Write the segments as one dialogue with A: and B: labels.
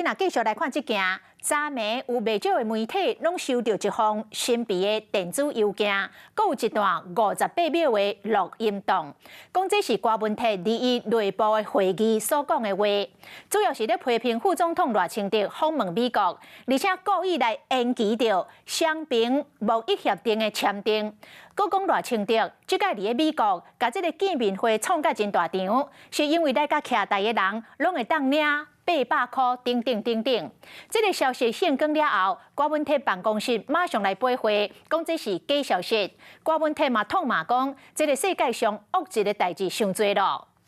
A: 若繼續來看這件，昨暝有袂少的媒體攏收著一封神秘的電子郵件，閣有一段58秒的錄音檔，講這是郭文鐵佇伊內部的會議所講的話，主要是咧批評副總統賴清德訪問美國，而且故意來延期著雙邊貿易協定的簽訂。閣講賴清德這擺佇咧美國，共這個見面會創甲真大場，是因為來共徛台的人攏會當領800塊等等等等。這個消息曝光了後，郭文鐵辦公室馬上來駁回，講這是假消息。郭文鐵嘛痛罵講，這個世界上惡質的代誌傷濟囉。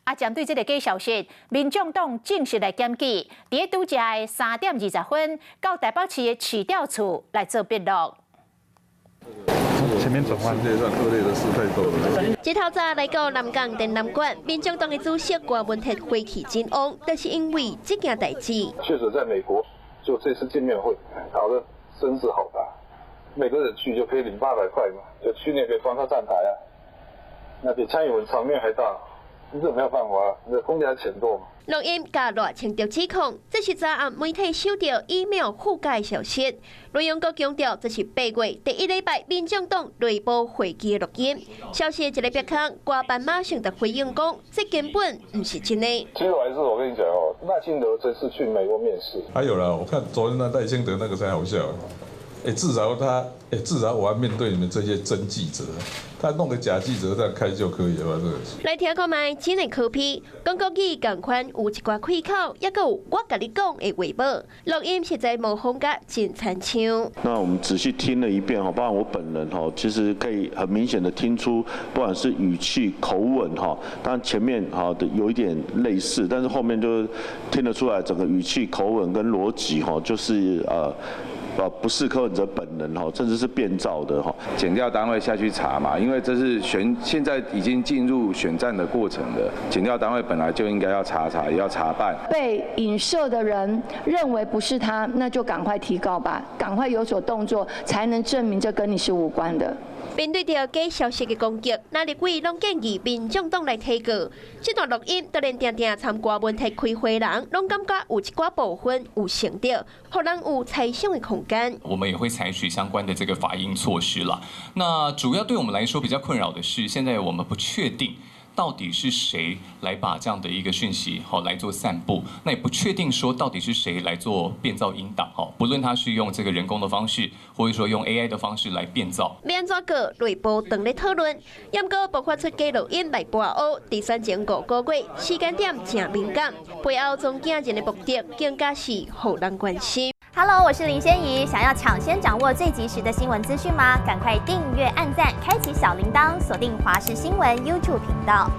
A: 啊，針對這個假消息，民眾黨正式來檢舉，佇咧拄才的3點20分，到台北市的市調處來做筆錄。
B: 前面轉彎，
C: 世界上惡劣的事太多了。
D: 這透早來到南港展覽館，民眾黨的主席郭文鐵火氣真旺，就是因為這件代誌。
C: 確實，在美國就這次見面會搞得聲勢好大，每個人去就可以領800塊嘛，就去那邊幫他站台啊，那比蔡英文場面還大，你這沒有辦法，你公家錢多嘛。
D: 錄音佮賴清德指控，這是昨暗媒體收著 email 覆蓋消息。內容閣強調，這是8月第一禮拜民眾黨內部會議的錄音。消息一个煏空，郭辦馬上就回應講，這根本毋是真的。
C: 其實我還是我跟你講哦，賴清德這次去美國面試。
E: 還有啦，我看昨天那賴清德那個才好笑。欸，至少他，欸，至少我要面對你們這些真記者，他弄個假記者這樣開就可以了吧？這個。
D: 來聽看覓，真的可悲，講國語仝款有一寡開口，猶閣有我共你講的話無。錄音實在模仿甲真親像。
F: 那我們仔細聽了一遍哈，包括我本人哈，其實可以很明顯的聽出，不管是語氣、口吻哈，當然前面哈的有一點類似，但是後面就聽得出來整個語氣、口吻跟邏輯哈，就是不是柯文哲本人哈，甚至是變造的哈。
G: 檢調單位下去查嘛，因為這是選，現在已經進入選戰的過程了。檢調單位本來就應該要查查，也要查辦。
H: 被影射的人認為不是他，那就趕快提告吧，趕快有所動作，才能證明這跟你是無關的。
D: 面對著假消息的攻擊，藍立委攏建議民眾黨來提告。這段錄音，都連定定參郭文鐵開會人，攏感覺有一寡部分有成著，予人有猜想的空間。
I: 我們也會採取相關的這個法應措施啦。那主要對我們來說比較困擾的是，現在我們不確定到底是誰來把這樣的一個訊息好來做散布，那也不確定說到底是誰來做變造音檔，哈，不論他是用這個人工的方式，或者說用 AI 的方式來變造。
D: 欲按怎告，內部當咧討論，毋過爆發出假錄音來跋烏，佇選前5個月，時間點誠敏感，背後總驚人的目的更加是予人關心。
J: Hello，我是林仙怡，想要搶先掌握最及時的新聞資訊嗎？趕快訂閱、按讚、開啟小鈴鐺，鎖定華視新聞 YouTube 頻道。